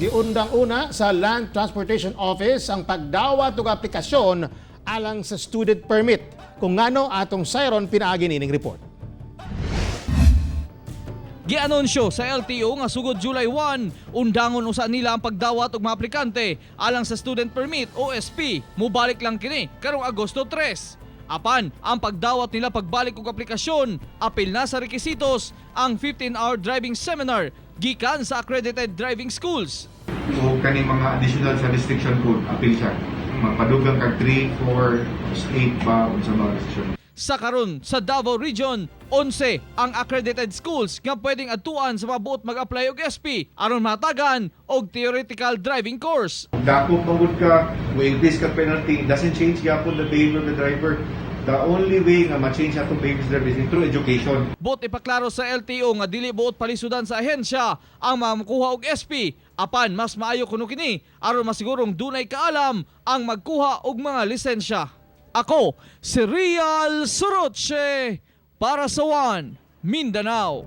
Giundang una sa Land Transportation Office ang pagdawat og aplikasyon alang sa student permit. Kung ngano, atong sayron pinaagi nining report. Gianunsyo sa LTO nga sugod July 1, undangon usa nila ang pagdawat og mga aplikante alang sa student permit o SP. Mubalik lang kini karong Agosto 3. Apan, ang pagdawat nila pagbalik og aplikasyon, apil na sa rekisitos ang 15-hour driving seminar gikan sa accredited driving schools. O kaning mga additional sa restriction code, apil siya. Mapadugang kag 3, 4, 8 ba unsa mga restriction. Sa karon sa Davao Region, 11 ang accredited schools nga pwedeng adtuan sa mabuot mag-apply og SP aron matagan og theoretical driving course. Dako pa gud ka, mo increase ka penalty, doesn't change gyapon the behavior of the driver. The only way nga ma-change atong behavior of the driver is through education. Buot ipaklaro sa LTO nga dili buot palisudan sa ahensya ang mga makuha og SP, apan mas maayo kuno kini aron masigurong dunay kaalam ang magkuha og mga lisensya. Ako si Real Soroche para sa One Mindanao.